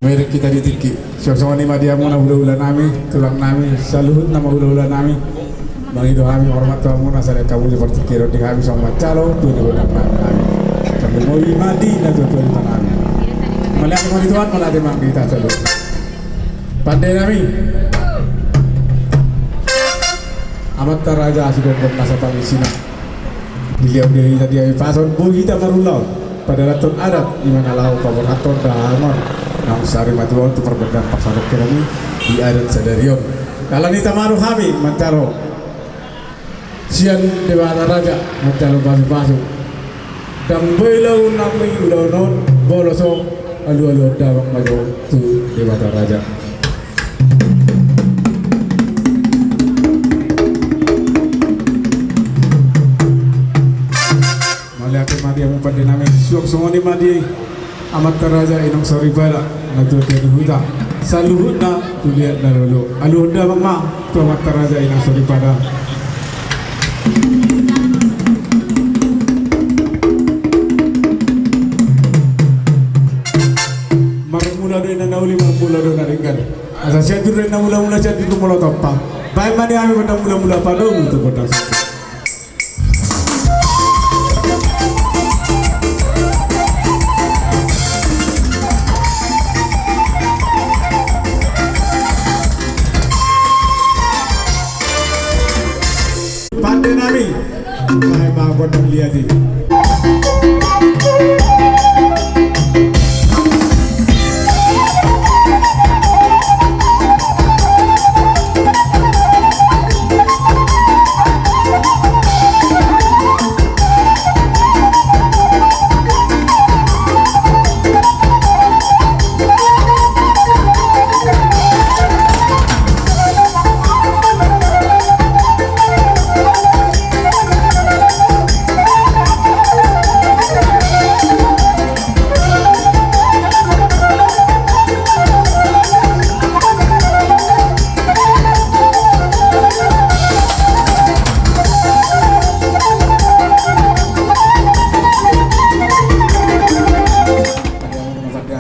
Merek hita di tingki. Suang songon i ma di hamu na hula-hula nami, tulang nami, saluhutna ma hula-hula nami. Mangido hami hormat tu hamu na saleleng hamu di partingkian on di hami songon manjalo tu ni gondang nami. Hami mauliate ma di na tua-tua nami. Mauliate ma di Tuhan, mauliate ma di hita saluhut. Pande nami. Amanta raja sigomgom nasa pangisina. Dilehon di hita di hahipason, boi hita marulaon, padalathon adat, i ma na laho paborhathon dahahang on naung sari matua on tu parbandaan parsadongkenan i di adat sadari on. Alani i tama do hami manjalo sian Debata Raja, manjalo pasu-pasu. Ndang boi ulaon nami ulaon on, molo so alu-aluhon damang ma jo tu Debata Raja. Mauliate ma di hamu pande nami, suang songon i ma di amanta raja, inong soripada, natua-tua ni huta, saluhutna tu liat na lolo. Aluhon damang ma tu amanta raja, inong soripada. Marmula do inna na uli, marmula do na denggan. Asa Sianjur do inna mula-mula, Sianjur do molo tompa. Baen ma di hami gondang mula-mula, padomu tu gondang. Buat melihat ini.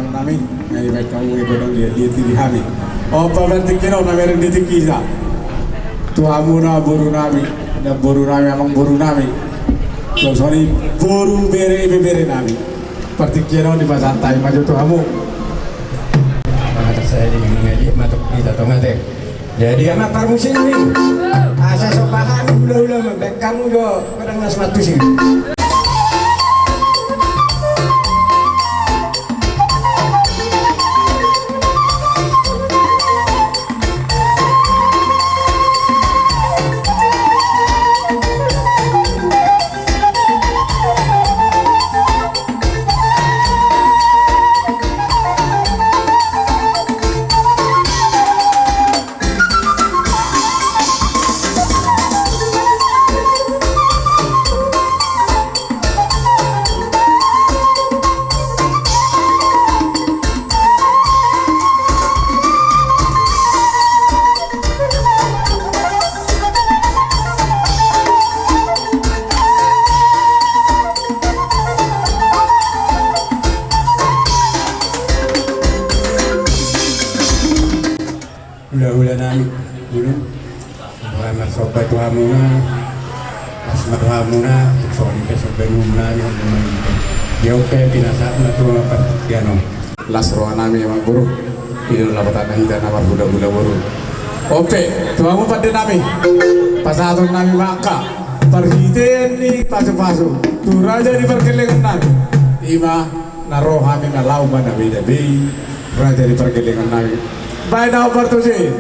Nami, na dibaen hamu i godang di, di, di hami. Ompa, berarti kira na mereng di tingki sa. Tu hamuna boru nami, dan boru nami, amang boru nami. Songon i boru bere, ibebere nami. Partingkian on dipasahat hami ma jo tu hamu. Mangasa di ngajik matuk di tatonga te. Jadi anak parmusik ni. Asa sopahan hula-hula membaen hamu jo godang na sumat tusi. Hula-hula nami, hula. Selamat sobat tu hamuna. Selamat hamuna. Songon i pe sobat hamuna. Dia oke pinasahat na tu partingkian on. Las roha nami amang boru. Ido lapatan na hita na marhula-hula boru. Ope, tu hamu pande nami. Pasahaton nami ma angka parhitean ni pasu-pasu tu raja ni pargellengon nami. Ima na ro hami na laho manabe-dabe i raja ni pargellengon nami. Baen na hombar tusi.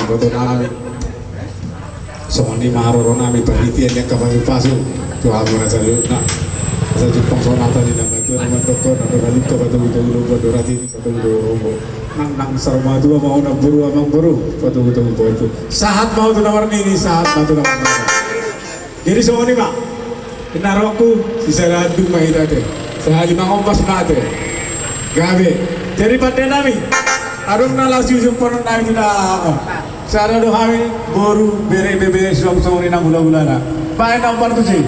Boto nami. Songon i ma haroro nami parhitean ni angka pasu-pasu. Tu hamu na saluhutna. Asa jumpang sonata ni na matua na mandok on, na dora lingka patogu-togu lombu, dora titi patogu-togu rombo. Nang nang saur matua ma ho namboru amang boru patogu-togu pahompu. Sahat ma ho tu na marnini, sahat ma ho tu na marnini. Jadi songon i ma. Inna rohangku, sisada andung ma hita ate. Sahali mangombas ma ate. Gabe. Jadi pande nami, adong na laos iusungkon nami tu na on. Sada do hami boru, bere, bebere, suang songon i nang hulahulana. Baen na partusi.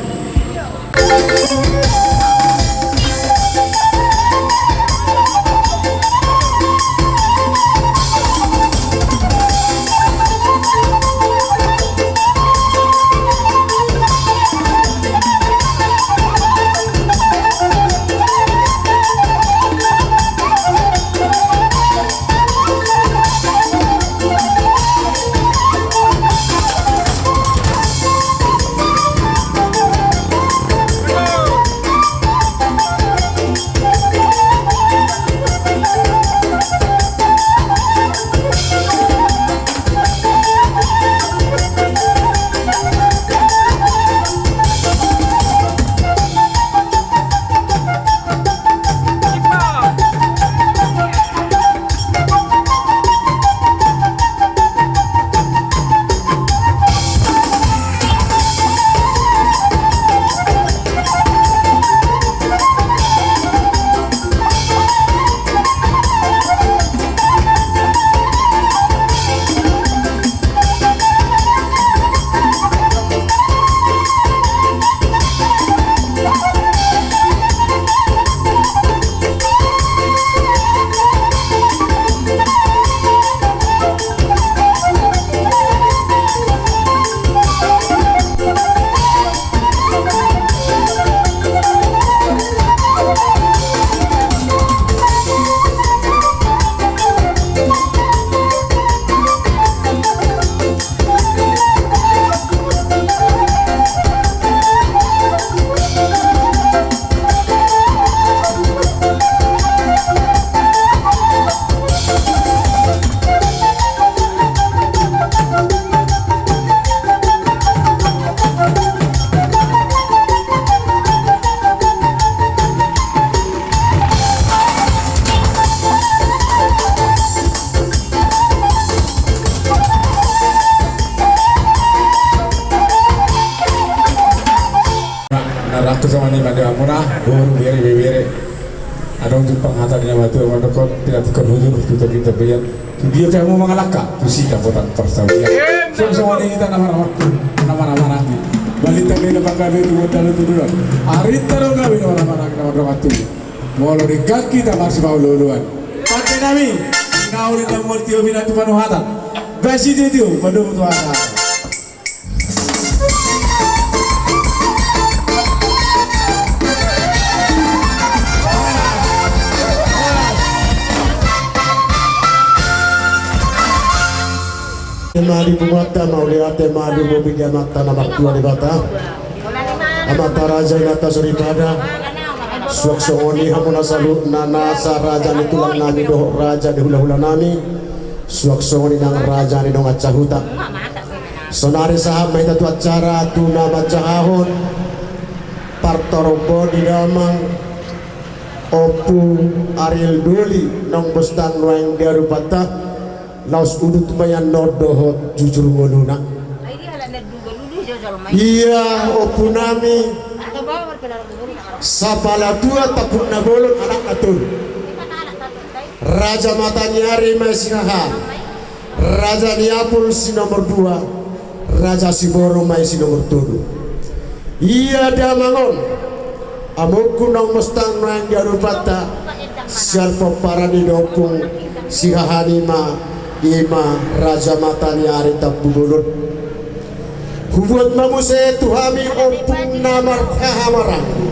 Na rangku songon i ma di hamuna boru, bere, bebere. Adong jumpang hata ni na matua mandok on, pinatukkon hujur tu topi-topian. Tu dia pe hamu mangalangka, tusi dapotan parsaulian. Songon i hita na marhamaranggi, na marhamaranggi. Balintang do i na panggabean tu bontean, tu dondang. Arinta do gabe na marhamaranggi, na mardongan tubu. Molo denggan hita marsipaolooloan. Pande nami, na uli na mual tio bina tu panuhatan. Baen sitio-tio, pandomu tu hata. Ema di punguanta, mauliate ma di bobi di Amanta na martua Debata, Amanta Raja Inanta Soripada. Suang songon i hamu na saluhutna, nasa raja ni tulang nami dohot raja ni hulahula nami, suang songon i nang raja ni dongan sahuta. Saonari sahat ma hita tu acara tu na manjahahon partorop ni damang Ompu Ariel Doli, naung bostang nuaeng di adopanta, laos udut ma i annon dohot jujur ngoluna. Ia ompu nami, sapala dua tampukna bolon, anakna tolu. Raja Mataniari ma i Sihahaan, Raja Niapul si nomor dua, Raja Siboro ma i si nomor tolu. Ia damang on, amongku naung bostang nuaeng di adopanta, sian pomparan ni da ompung Sihahaan i ma, i ma Raja Mataniari Tampubolon. Hubuat ma muse tu hami ompung na marhahamaranggi.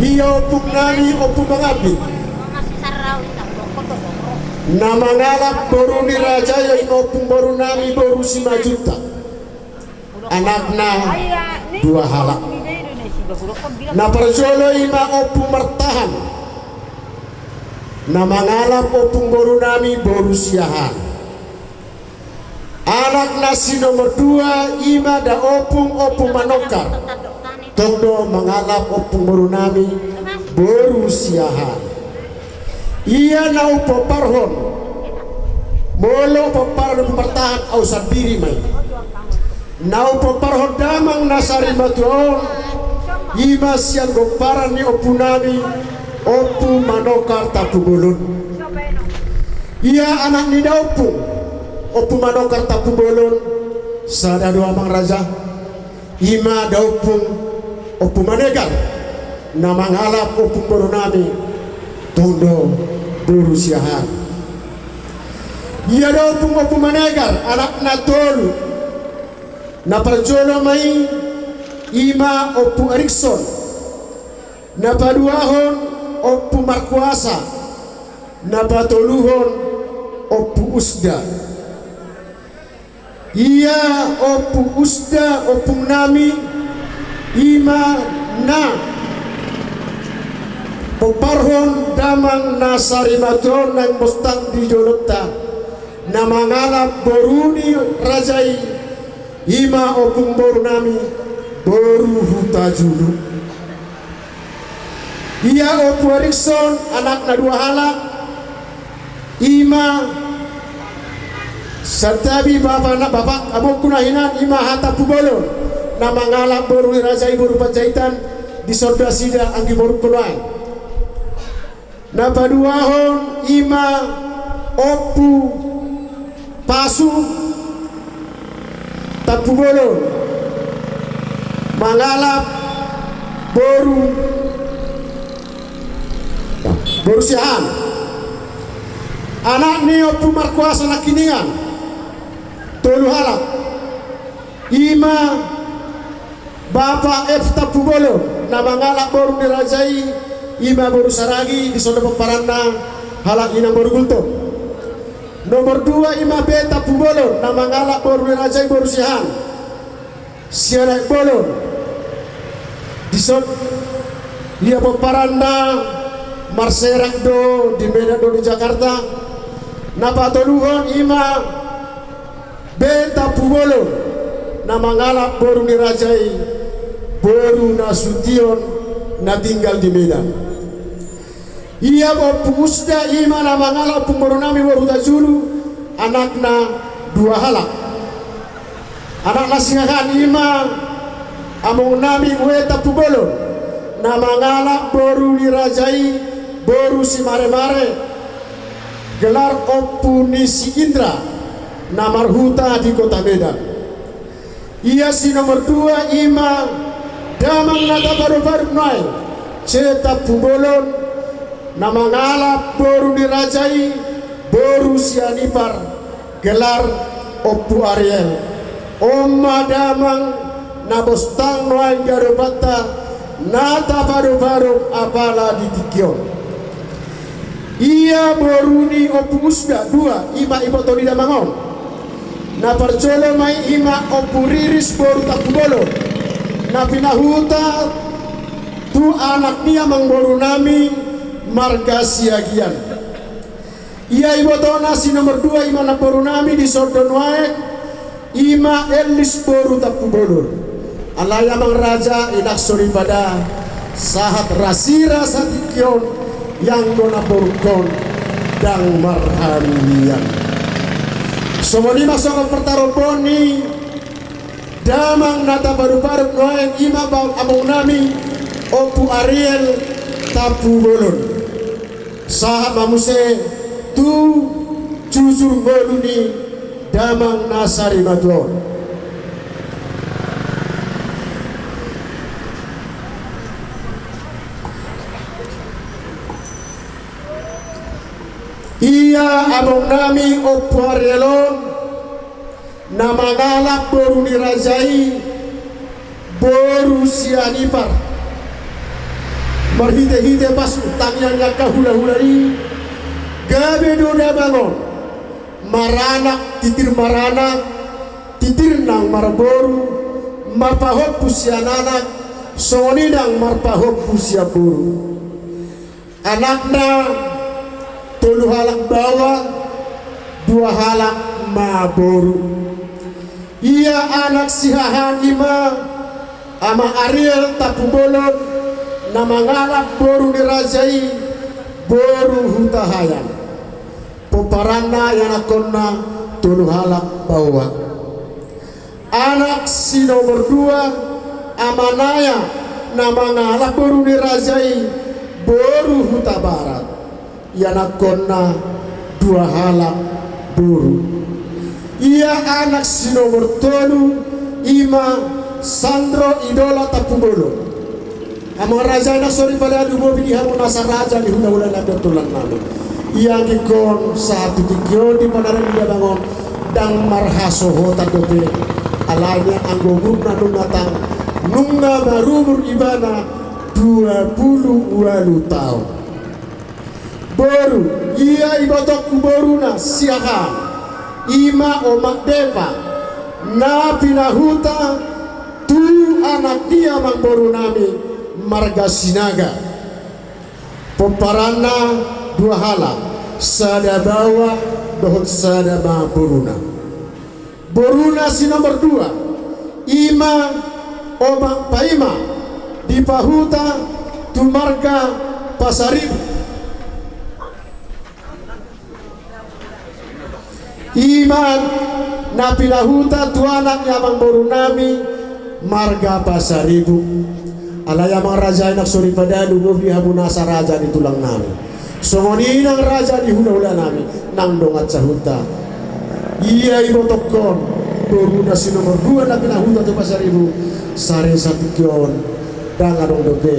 Ia ompung nami, Ompu Mangambit, na mangalap boru ni raja i, ima ompung boru nami, boru Simanjuntak. Anakna dua halak. Na parjolo i ma Ompu Martahan, na mangalap ompung boru nami, boru Siahaan. Anakna si nomor dua i ma da ompung, Ompu Manongkar. Tong do mangalap ompung boru nami, boru Siahaan. Ia na hupomparhon, molo pomparan ni Ompu Martahan, au sandiri ma i. Na hupomparhon damang na sarimatua on, i ma sian pomparan ni ompu nami, Ompu Manokar Tampubolon. Ia anak ni daompung Ompu Manokar Tampubolon, sada do amang raja. Ima daompung Ompu Manegar, na mangalap ompung boru nami, tong do boru Siahaan. Ia daompung Ompu Manegar, anakna tolu. Na parjolo ma i, ima Ompu Erikson. Na paduahon Ompu Markuasa. Na patoluhon Ompu Usda. Ia Ompu Usda, ompung nami, ima na pomparhon damang na sarimatua on naeng bostang di jolonta, na mangalap boru ni raja i, ima ompung boru nami, boru Hutajulu. Ia Ompu Erikson, anakna dua halak, ima santabi bapa na, bapa amongku na hinan, ima Hatampubolon, na mangalap boru ni raja i, boru Panjaitan, dison do nasida anggi borungku nuaeng. Na paduahon ima Ompu Pasu Tampubolon, mangalap boru, boru Siahaan. Anak ni Ompu Markuasa nangkiningan, tolu halak. Ima Bapa F Tampubolon, na mangalap boru ni raja i, ima boru Saragi, dison do pomparanna, halak inang boru Gultom. Nomor dua ima B Tampubolon, na mangalap boru ni raja i, boru Siahaan, Sianaek Bolon. Dison ia pomparanna, marserak do di Medan dohot di Jakarta. Na patoluhon ima B Tampubolon, na mangalap boru ni raja i, boru Nasution, na tinggal di Medan. Ia Ompu Usda, ima na mangalap ompung boru nami, boru Hutajulu, anakna dua halak. Anakna sihahaan ima among nami W Tampubolon, na mangalap boru ni raja i, boru Simaremare, gelar Ompu ni si Indra, na marhuta di Kota Medan. Ia si nomor dua ima damang na tapadopadop nuaeng, C Tampubolon, na mangalap boru ni raja i, boru Sianipar, gelar Ompu Ariel. On ma damang na bostang nuaeng di adopanta, na tapadopadop apala di tingki on. Ia boru ni Ompu Usda dua, ima iboto ni damang on. Na parjolo ma i ima Ompu Riris boru Tampubolon, na pinahuta tu anak ni amangboru nami marga Siagian. Ia ibotona si nomor dua ima namboru nami di son do nuaeng, ima Ellis boru Tampubolon. Alai amang raja, inang soripada, sahat rasirasa tingki on, ianggo namborungkon ndang marhaluian. Songon i ma songon partarompon ni damang na tapadopadop nuaeng, ima among nami Ompu Ariel Tampubolon. Sahat ma muse tu jujur ngolu ni damang na sarimatua on. Ia among nami Ompu Ariel on, na mangalap boru ni raja i, boru Sianipar. Marhitehite pas tangiang ni angka hulahula i, gabe do damang on maranak, titir maranak, titir nang marboru, marpahompu sian anak, songon i nang marpahompu sian boru. Anakna tolu halak baoa, dua halak ma boru. Ia anak sihahaan ima Ama Ariel Tampubolon, na mangalap boru ni raja i, boru Hutahaean. Pomparanna ianakkonna tolu halak baoa. Anak si nomor dua, Ama Naya, na mangalap boru ni raja i, Boru Hutabarat, ianakkonna dua halak boru. Ia anak si nomor tolu, ima Sandro Idola Tampubolon. Amang raja, inang soripada, lumobi di hamu nasa raja ni hulahula nami, tulang nami. Ia anggikon sahat tu tingki on di panaran ni damang on ndang marhasohotan dope. Alai nian anggo umurna nunga tang, nunga marumur ibana dua pulu ualu taon. Boru, ia ibotongku boruna Siahaan, ima omak Depa, na pinahuta tu anak ni amang boru nami marga Sinaga. Pomparanna dua halak, sada baoa dohot sada ma boruna. Boruna si nomor dua, ima omak Paima, dipahuta tu marga Pasaribu. Ima na pinahuta tu anak ni amang boru nami marga Pasaribu. Alai amang raja, inang soripada, lumobi hamu nasa raja ni tulang nami. Songon i nang raja ni hulahula nami, nang dongan sahuta. Ia ibotongkon, boruna si nomor dua na pinahuta tu Pasaribu, sare satingki on ndang adong dope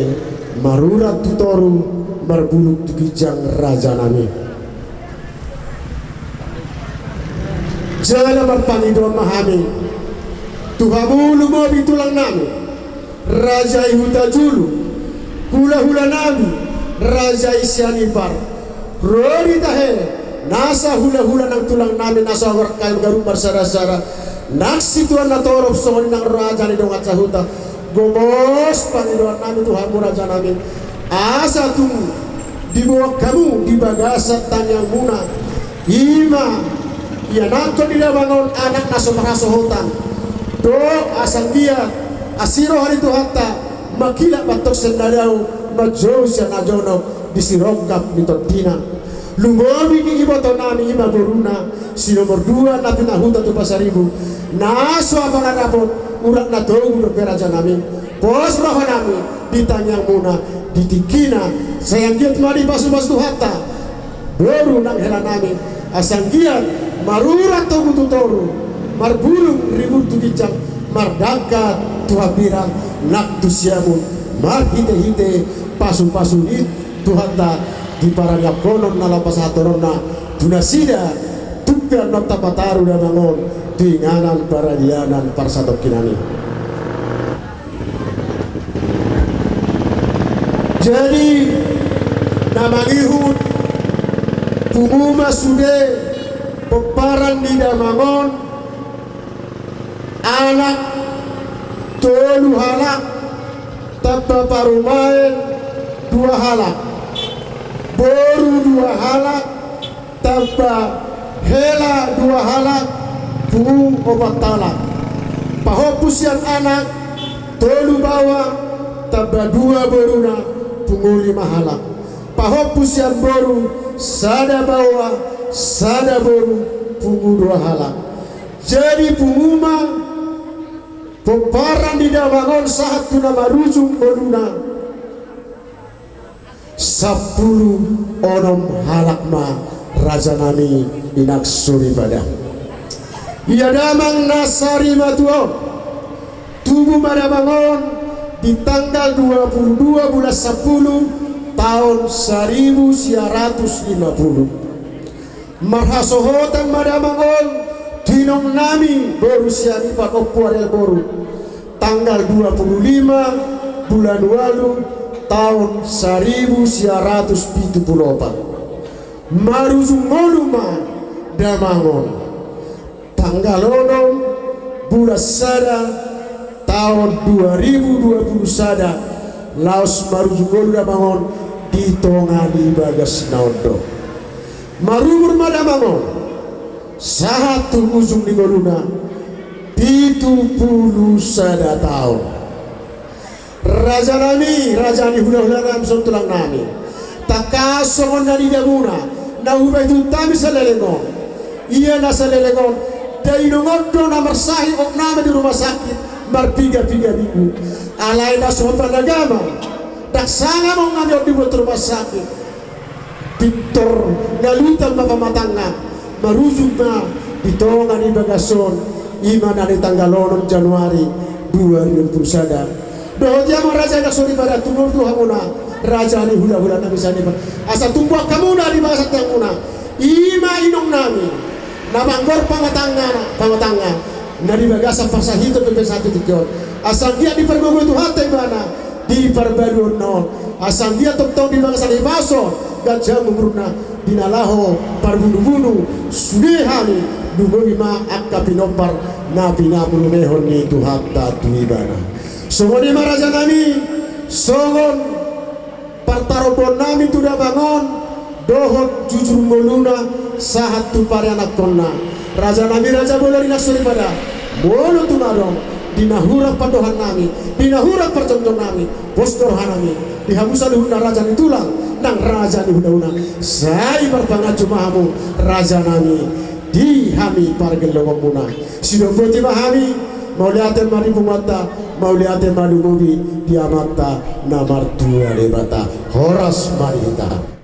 marurat tu toru, marbulung tu ginjang, raja nami. Jala marpangidoan ma hami tu hamu, lumobi tulang nami, raja i Hutajulu, hulahula nami, raja i Sianipar, ro di tahe nasa hulahula nang tulang nami, nasa ogar kai garu marsarasara, nang situan na torop songon i nang raja ni dongan sahuta. Gomos pangidoan nami tu hamu, raja nami, asa tung diboan hamu di bagasan tangiangmuna, ima ianakkon di damang on anak na so marhasohotan, dohot asa anggiat asi roha ni Tuhanta mangkilap mantong sian na dao, manjou sian na jonok di sirongkap ni tondina. Lumobi di iboto nami, ima boruna si nomor dua na pinahuta tu Pasaribu, na so apala dapot urat na togu dope, raja nami. Pos roha nami di tangiangmuna di tingkina, sai anggiat ma dipasupasu Tuhanta boru nang hela nami, asa anggiat marurat togu tu toru, marbulung ribur tu ginjang, mardangka tu hambirang nang tu siamun, marhitehite pasupasu ni Tuhanta di parangaphonon na laho pasahathononna tu nasida tumpe annon tapataru damang on tu inganan paradianan parsatongkinan i. Jadi na mangihut, pungu ma sude pomparan ni damang on, anak tolu halak, tamba parumaen dua halak, boru dua halak, tamba hela dua halak, pungu opat halak. Pahompu sian anak tolu baoa, tamba dua boruna, pungu lima halak. Pahompu sian boru sada baoa, sada boru, pungu dua halak. Jadi pungu ma pomparan ni damang on sahat tu na marujung ngoluna, sampulu onom halak ma, raja nami, inang soripada. Ia damang na sarimatua on tubu ma damang on di tanggal dua pulu dua bulan sampulu taon saribu sia ratus lima pulu. Marhasohotan ma damang on tu inong nami boru Sianipar, Ompu Ariel boru, tanggal dua pulu lima bulan ualu taon saribu sia ratus pitu pulu opat. Marujung ngolu ma damang on tanggal onom bulan sada taon dua ribu dua pulu sada, laos marujung ngolu damang on di tonga ni bagasna on do. Marumur ma damang on sahat tu ujung ni ngoluna, pitu pulu sada taon. Raja nami, raja ni hulahula nami, songon tulang nami, tangkas songon na nidaamuna, na hubahen hami saleleng on. Ia na saleleng on, dainong on do na marsahit, ongnami di rumah sakit marpiga-piga minggu. Alai na so hata ni agama, Sanga ma on nami on dibuat rumah sakit. Pintor na lutan ma pamatangna, marujung ma di tonga ni bagas on, i ma na di tanggal onom Januari dua ribu dua puluh sada. Dohot i ma raja na soripada, tumor tu hamuna raja ni hulahula nami sanipa, asa tumbuan hamuna di bagasan tiangmuna. I ma inong nami na manggor pamatangna, pamatangna na di bagasan parsahiton pe satu tingki on. Asa anggiat dipargogoi Tuhanta ibana di parbaruonna on. Asa anggiat tongtong di bagasan hipason ganjang umurna, di na laho parbunubunu sude hami, lumobi ma angka pinompar na pinamulumehon ni Tuhanta tu ibana. Songon i ma raja nami, songon partarombon nami tu damang on, dohot jujur ngoluna sahat tu parianakkonna. Raja nami raja bola ni na soripada, molo tung adong di na hurang pandohan nami, di na hurang parjongjong nami, pos do roha nami di hamu saluhutna raja ni tulang nang raja ni hulahula, sai marpanganju ma hamu raja nami di hami pargellongonmuna. Sidok boti ma hami, mauliate ma di punguanta, mauliate ma lumobi di Amanta na martua Debata. Horas ma di hita.